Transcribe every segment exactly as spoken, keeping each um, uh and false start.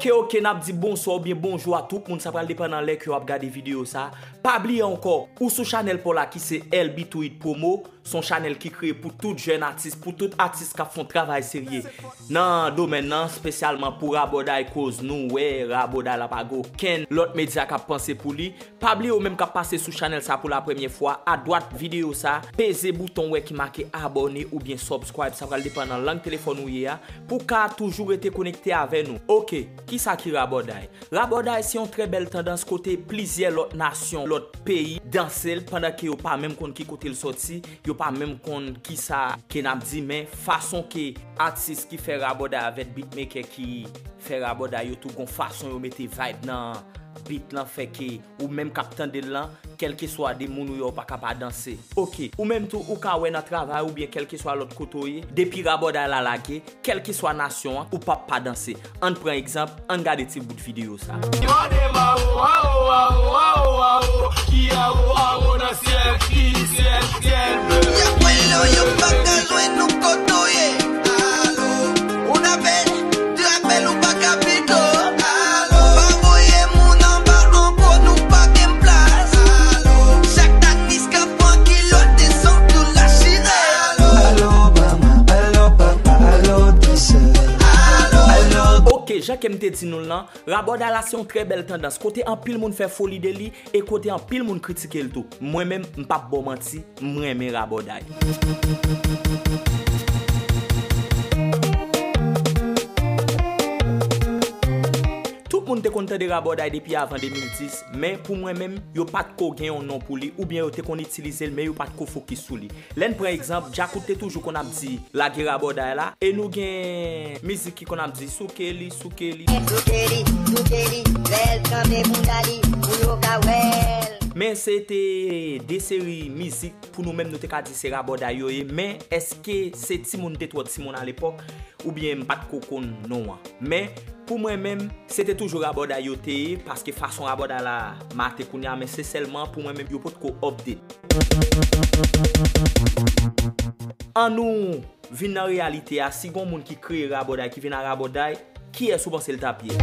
Ke oke, n ap di bonswa oubyen bonjou a tout moun, sa pral depann nan lè ke w ap gade videyo sa. Pa bliye ankò, ou sou chanèl pa w la ki se L B two Hit Promo, se yon chanèl ki kreye pou tout jèn atis, pou tout atis k ap fè yon travay serye nan domèn nan, espesyalman pou rabòday, koz nou wè rabòday la pa gen okenn lòt medya k ap panse pou li. Pa bliye ou menm k ap pase sou chanèl sa pou la premyè fwa, adwat videyo sa, peze bouton w wè ki make abòne oubyen subscribe, sa pral depann nan lang telefòn ou ye a, pou w ka toujou rete konekte avè nou. Oke, kisa ki rabòday? Rabòday se yon trè bèl tandans kote plizyè lòt nasyon, lòt peyi danse l pandan ke yo pa menm konn ki kote l sòti, yo pa menm konn kisa ke n ap di, men fason ke atis ki fè rabòday avèk beatmaker ki fè rabòday yo tou gon fason yo mete vibe nan beat lan fè ke ou menm k ap tande l lan, kèlkeswa de moun ou ye, ou pa ka pa danse. Oke, ou menm tou, ou ka wè nan travay oubyen kèlkeswa lòt kote w ye, depi rabòday la lage, kèlkeswa nasyon an, ou p ap pa danse. Ann pran egzanp, ann gade ti bout videyo sa. Yo pa ka jwenn nou kote w ye. Alo, ou n apèl, de apèl ou pa ka pito. Alo, pa voye moun anba ankò, nou pa gen plas. Alo, chak atis k ap pran kilòt desann tou la chire. Alo, alo, mama, alo, papa, alo, dansè. Alo, alo. Oke, jan ke m te di nou l lan, rabòday la se yon trè bèl tandans, kote anpil moun fè foli de li e kote anpil moun kritike l tou. Mwen menm, m p ap ba w manti, m renmen rabòday. Tout moun te konn tande rabòday depi avan de mil dis, men pou mwen menm, yo pa t ko gen yon non pou li, oubyen yo te konn itilize l, men yo pa t ko fokis sou li. Lè n pran egzanp, Djakout te toujou konn ap di, lage rabòday la, e nou gen mizik ki konn ap di, souke li, souke li. Souke li, souke li, bèl kanpe bounda li, pou yo ka wè l. Men se te de seri mizik pou nou menm nou te ka di se rabòday yo ye, men èske se timoun te twò timoun alepòk, oubyen m pa t ko konn non an? Men pou mwen menm, se te toujou rabòday yo te ye, paske fason rabòday la mate kounye a, men se sèlman pou mwen menm yo potko update. Annou vin nan reyalite a, si gon moun ki kreye rabòday, ki vin a rabòday, kiyès ou panse l t ap ye?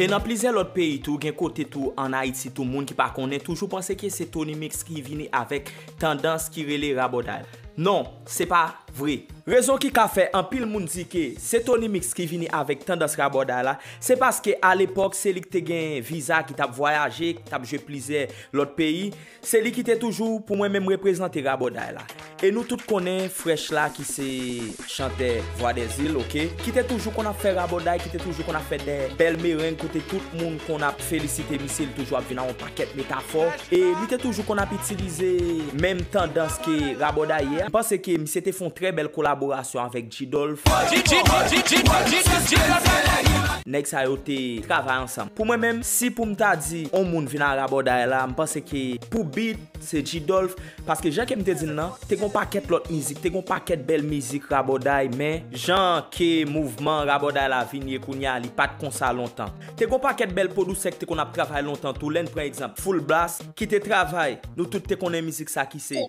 E nan plizyè lòt peyi tou, gen kote tou ann Ayiti tou, moun ki pa konnen, toujou panse ke se Tony Mix ki vini avèk tandans ki rele rabòday. Non, se pa vre. Rezon ki ka fè anpil moun di ke se Tony Mix ki vini avèk tandans rabòday la, se paske alepòk se li ki te gen viza, ki t ap vwayaje, ki t ap jwe plizyè lòt peyi. Se li ki te toujou, pou mwen menm, reprezante rabòday la. E nou tout konnen Fresh la, ki se chantè Vwa dèzil, oke, ki te toujou konn ap fè rabòday, ki te toujou konn ap fè de bèl mereng kote tout moun konn ap felisite misye, li toujou ap vin ak yon pakèt metafò. E li te toujou konn ap itilize menm tandans ke rabòday ye a. M panse ke misye te fè yon trè bèl kolaborasyon avèk G-Dolph. Nèg sa yo te travay ansanm. Pou mwen menm, si pou m ta di on moun vin a rabòday la, m panse ke pou beat, se G-Dolph, paske jan ke m te di n nan, te gon pakèt lòt mizik, te gon pakèt bèl mizik rabòday, men jan ke mouvman rabòday la vin ye kounye a, li pa t konsa lontan. Te gon pakèt bèl pwodiktè ki te konn ap travay lontan tou, lè n pran egzanp Full Blast, ki te travay, nou tout te konnen mizik sa ki se.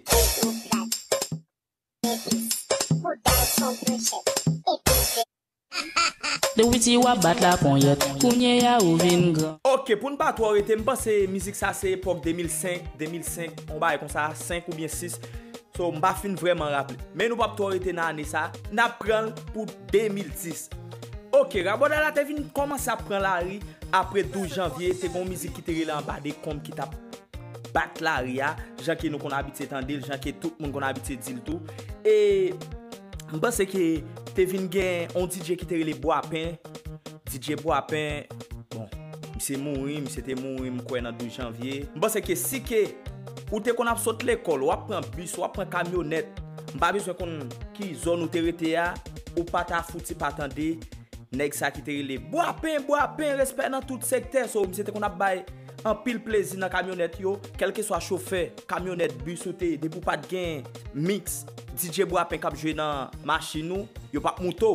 Depi w piti w ap bat laponyèt, kounye a ou vin gran. Oke, pou n pa twò rete, m panse mizik sa se epòk de mil senk, de mil senk, yon bagay konsa, senk oubyen sis. So, m pa fin vrèman raple. Men nou p ap twò rete nan ane sa, n ap pran l pou de mil dis. Oke, rabòday la te vin kòmanse ap pran lari apre douz janvye, te gen yon mizik ki te rele Anba Dekonb ki t ap bat lari a, jan ke nou konn abitye tande l, jan ke tout moun konn abitye di l tou. E m panse ke te vin gen yon D J ki te rele Bwapen. D J Bwapen, bon, misye mouri, misye te mouri, m kwè nan douz janvye. M panse ke si ke ou te konn ap sot lekòl, w ap pran bis, w ap pran kamyonèt, m pa bezwen konn ki zòn ou te rete a, ou pa ta fouti pa tande nèg sa ki te rele Bwapen, Bwapen, respè nan tout sektè. So, misye te konn ap bay anpil plezi nan kamyonèt yo, kèlkeswa chofè kamyonèt, bis ou te ye, depi w pa t gen mix D J Bwapen k ap jwe nan machin ou, yo p ap moute w.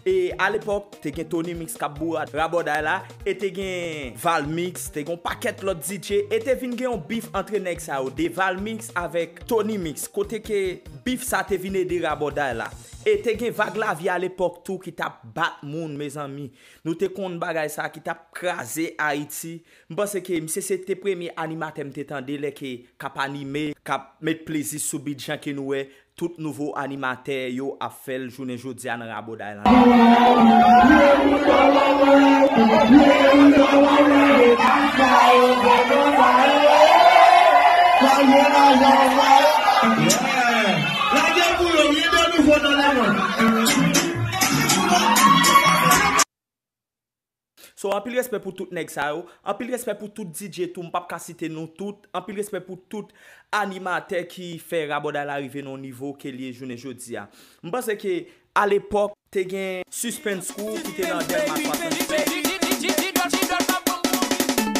E alepòk, te gen Tony Mix k ap boure rabòday la, e te gen Valmix, te gen yon pakèt lòt D J, e te vin gen yon bif antre nèg sa yo, de Valmix avèk Tony Mix, kote ke bif sa te vin ede rabòday la. E te gen Vag Lavi alepòk tou ki t ap bat moun, mezanmi. Nou te konn bagay sa ki t ap kraze Ayiti. M panse ke misye se te premye animatè m te tande lè ke k ap anime, k ap met plezi sou beat jan ke nou wè tout nouvo animatè yo ap fè l jounen jodi a nan rabòday la. So, anpil respè pou tout nèg sa yo, anpil respè pou tout D J tou, m p ap ka site nou tout, anpil respè pou tout animatè ki fè rabòday la rive nan yon nivo ke l ye jounen jodi a. M panse ke alepòk, te gen Suspens Crew ki te nan Dèlma swasannsenk.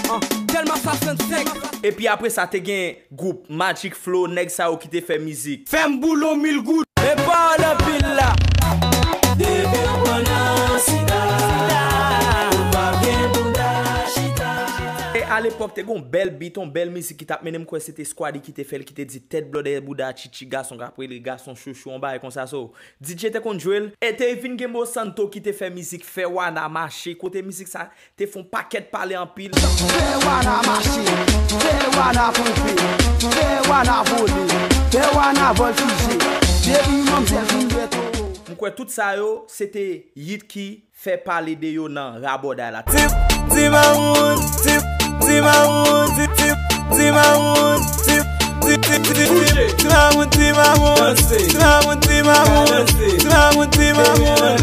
Ah, Dèlma swasannsenk. Epi apre sa, te gen gwoup Magic Flow, nèg sa yo ki te fè mizik. Fè m boule w mil goud. E pawòl anpil la. Depi w pran nan sida, ou p ap gen bounda chita. E alepòk, te gen yon bèl beat, yon bèl mizik ki t ap mennen, m kwè se te Squaddy ki te fè l, ki te di, tèt blòdè bouda chichi, gason k ap rele gason chouchou, yon bagay konsa, so, D J te konn jwe l. E te vin gen Mosanto ki te fè mizik Fè Wana Mache, kote mizik sa te fè yon pakèt pale anpil. Fè wana mache, fè wana ponpe, fè wana vole, fè wana vòltije, depi manmzèl fin bwè towo. M kwè tout sa yo, se te yit ki fè pale de yo nan rabòday la. Tip, ti mamoun, tip, ti mamoun, tip, tip, ti mamoun, tip, tip, tip, tip, tip, ti mamoun, ti mamoun, ti mamoun, ti mamoun, ti mamoun, ti mamoun, ti mamoun.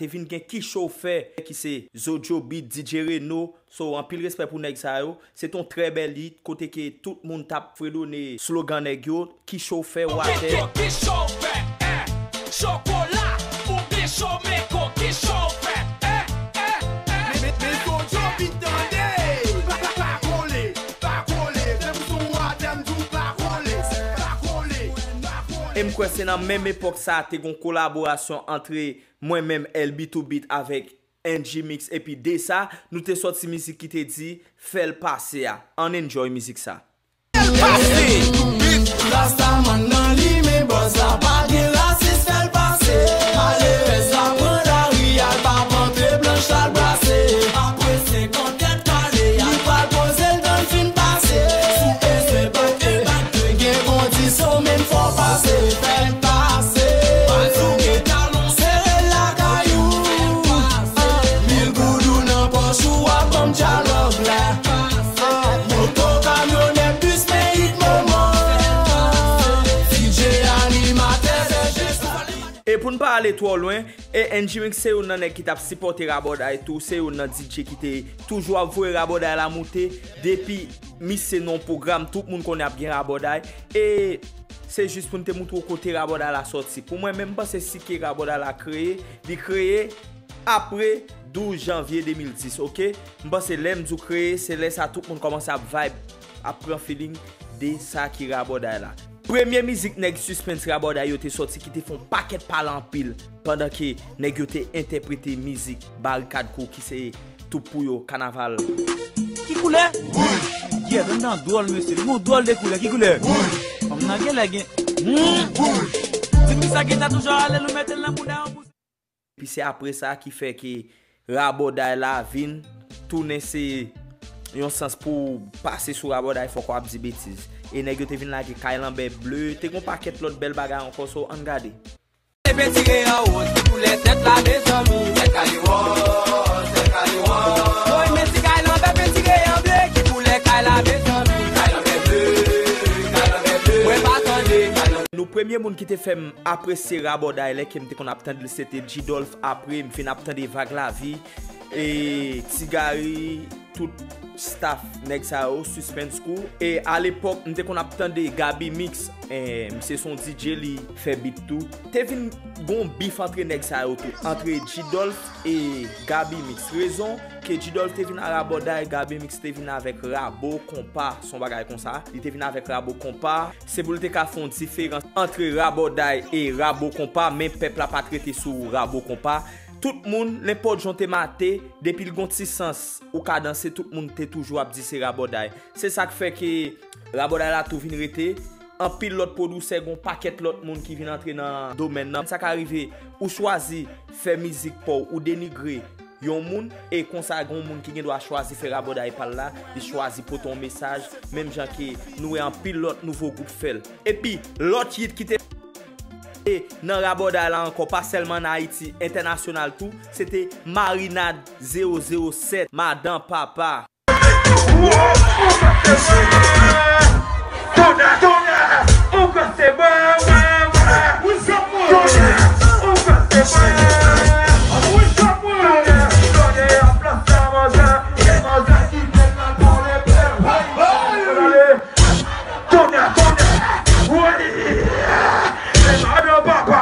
Te vin gen Ki Cho Fè, ki se Zodjo Beat, D J Reno. So, anpil respè pou nèg sa yo. Se te yon trè bèl hit, kote ke tout moun t ap fredone slogan nèg yo, Ki Cho Fè, watè. Ki cho fè, eh, chokola, ou byen cho, men ko, ki cho fè, eh, eh, eh. Men, men, men Zodjo Beat tande. Pa, pa, pa kole, pa kole, se pou sou watè m di w pa kole, pa kole, pa kole. E m kwè se nan menm epòk sa, te gon kolaborasyon antre mwen menm, L B two Beat, avèk N G Mix, epi de sa, nou te sòti mizik ki te di, Fè l pase a. Ann enjoy mizik sa. Fè l pase. Rastaman nan limen bòz la, pa gen rasis, fè l pase. Malerèz la pran lari, al pa pantre blanch, al brase. Apre senkant tèt kale, al pral poze l tan l fin pase. Sou ese bake bake, gen kondisyon, men fò pase. Fè l pase. Al souke talon, sere l lakay ou. Mil goud ou nan pòch ou, w ap ban m dyalòg la. Moto, kamyonèt, bis, men hit moman. D J, animatè, bèje sou. E pou n pa ale twò lwen, e N G Mix se youn nan nèg ki t ap sipòte rabòday tou, se youn nan D J ki te toujou ap voye rabòday la moute, depi misye nan yon pwogram, tout moun konnen ap gen rabòday, e se jis pou n te moutre w kote rabòday la sòti. Pou mwen menm, m panse si ke rabòday la kreye, li kreye apre douz janvye de mil dis, oke? M panse lè m di w kreye, se lè sa tout moun kòmanse ap vibe, ap pran feeling de sa ki rabòday la. Premye mizik nèg Suspens Rabòday yo te sòti ki te fè yon pakèt pale anpil pandan ke nèg yo te entèprete mizik Barikad Crew ki se Tout Pou Yo, Kanaval. Ki koulè? Wouj. Yè, tande yon dwòl mesye, li gon dwòl de koulè, ki koulè? Wouj. Fanm nan genlè gen. Hmm. Wouj. Di m kisa ki ta toujou ale nou mete l nan bouda yon pou Epi se apre sa ki fè ke rabòday la vin tounen se yon sans pou w pase sou rabòday, fòk w ap di betiz. E nèg yo te vin lage Kay Lanbè ble, te gon pakèt lòt bèl bagay ankò, so ann gade. Epe tire an wòz, ki koulè tèt la, mezanmi? Tèt kale wòz, tèt kale wòz. Woy, men si Kay Lanbè pentire an ble, ki koulè kay la, mezanmi? Kay Lanbè ble, Kay Lanbè ble. Mwen pa tande. Nou premye moun ki te fè m apresye rabòday lè ke m te konn ap tande l, se te G-Dolph, apre m vin ap tande Vag Lavi, e Ti Gary, tout staff nèg sa yo, Suspense Crew. E alepòk, m te konn ap tande Gaby Mix, eh, misye se yon D J, li fè beat tou. Te vin gon bif antre nèg sa yo tou, antre G-Dolph e Gaby Mix. Rezon ke G-Dolph te vin a Rabòday, Gaby Mix te vin avèk Rabo Konpa, son bagay konsa. Li te vin avèk Rabo Konpa. Se pou l te ka fè yon diferans antre Rabòday e Rabo Konpa, men pèp la pa t rete sou Rabo Konpa. Tout moun, nenpòt jan w te mate, depi l gon ti sans, ou ka danse, tout moun te toujou ap di se Rabòday. Se sa k fè ke Rabòday la tou vin rete. Anpil lòt pwodisè, gon pakèt lòt moun ki vin antre nan domèn nan. Sa ka rive, ou chwazi fè mizik pa w, ou denigre yon moun, e konsa gon moun ki gen dwa chwazi fè Rabòday pa l la, li chwazi pote yon mesaj, menm jan ke nou wè anpil lòt nouvo gwoup fè l. Epi, lòt hit ki te e nan Rabòday la ankò, pa sèlman ann Ayiti, entènasyonal tou, se te Marinad zewo zewo sèt, Madan Papa. Tonnè, tonnè, woy! Se madan papa,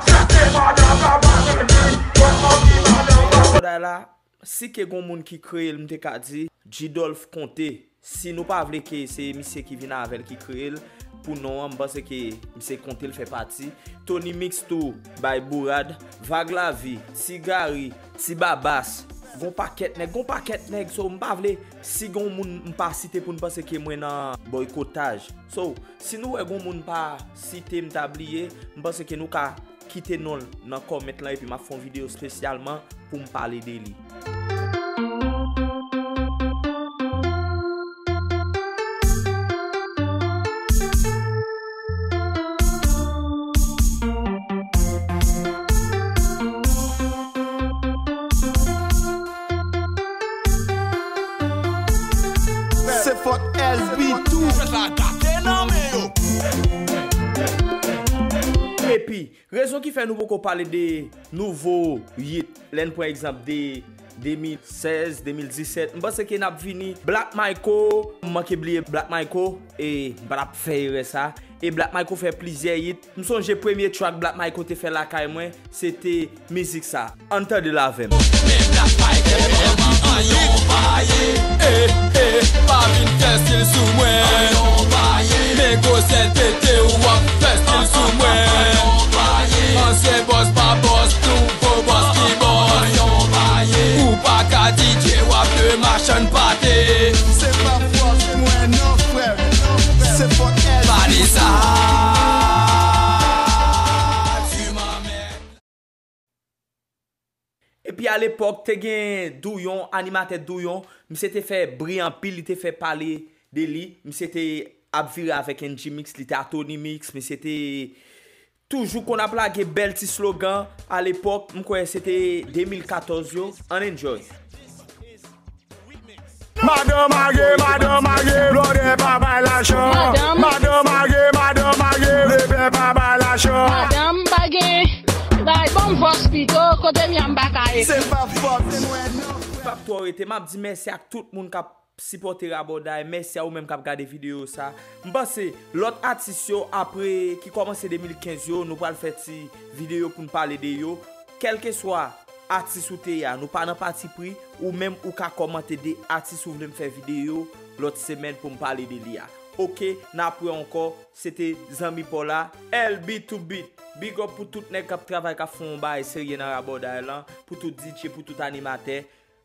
sa se madan papa, mwen di, mwen di madan papa. Bagay la, si ke gon moun ki kreye l, m te ka di, G-Dolph Konte. Si nou pa vle ke se misye ki vin avè l ki kreye l, pou non an, m panse ke misye Konte l fè pati. Tony Mix tou, bay bourad, Vag Lavi, Ti Gary, Ti Babas, gon pakèt nèg, gon pakèt nèg, so m pa vle, si gon moun m pa site pou n panse ke mwen nan bòykotaj. So, si nou wè gon moun m pa site, m ta bliye, m panse ke nou ka kite non l nan comment lan epi m ap fè yon videyo espesyalman pou m pale de li. Se fòt L B tou. Fè sa gate nan men yo. Epi, rezon ki fè nou poko pale de nouvo hit, lè n pran egzanp de de mil sèz, de mil disèt, m panse ke n ap vini. Black Michael, m manke bliye Black Michael, e m pa t ap fè erè sa. E Black Michael fè plizyè hit. M sonje premye track Black Michael te fè lakay mwen, se te mizik sa. Ann tande l avè m. Men Black Michael, anyen pa ye. Eh, eh, pa vin fè stil sou mwen. Men gwosè tete w ap fè stil sou mwen. Ansyen bòs pa bòs, nouvo bòs ki bòs. Ou pa ka D J, w ap de machann pate. Se pa fòt mwen non, frè. Se fòt L B. Vanessa, tu m'emmènes. Epi alepòk, te gen Douyon, animatè Douyon. Misye te fè bri anpil, li te fè pale de li. Misye te ap vire avèk N G Mix, li te a Tony Mix, misye te toujou konn ap lage bèl ti slogan alepòk. M kwè se te de mil katòz yo. Ann enjoy. Madan mare, madan mare, blòdè pa bay lajan. Madan. Madan mare, madan mare, lepè pa bay lajan. Madan pa gen, bay ban m vòs pito, kote m ye a m pa ka ekri. Se pa fòt mwen non. M p ap twò rete, m ap di mèsi ak tout moun k ap sipòte Rabòday, mèsi a ou menm k ap gade videyo sa. M panse lòt atis yo apre ki kòmanse de mil kenz yo, nou pral fè ti videyo pou n pale de yo. Kèlkeswa atis ou te ye a, nou pa nan patipri, ou menm ou ka kòmante de atis ou vle m fè videyo lòt semèn pou m pale de li a. Oke, n ap wè ankò, se te zanmi pa w la, L B to beat. Big up pou tout nèg k ap travay, k ap fè yon bagay serye nan Rabòday lan, pou tout D J, pou tout animatè.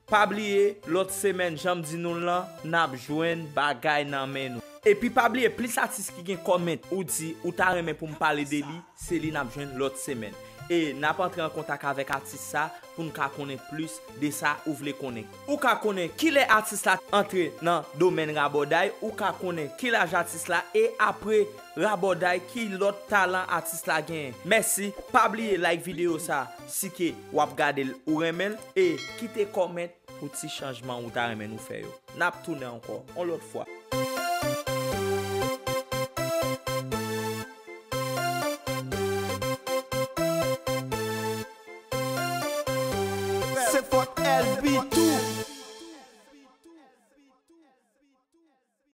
Pa bliye, lòt semèn, jan m di nou l lan, n ap jwenn bagay nan men nou. Epi pa bliye, plis atis ki gen kòmèt ou di ou ta renmen pou m pale de li, se li n ap jwenn lòt semèn. E n ap antre an kontak avèk atis sa pou n ka konnen plis de sa ou vle konnen. Ou ka konnen kilè atis la antre nan domèn rabòday, ou ka konnen ki laj atis la, e apre rabòday, ki lòt talan atis la genyen. Mèsi, pa bliye like videyo sa si ke w ap gade l ou renmen l, e kite kòmèt pou ti chanjman ou ta renmen nou fè yo. N ap tounen ankò, on lòt fwa. Se fòt L B tou.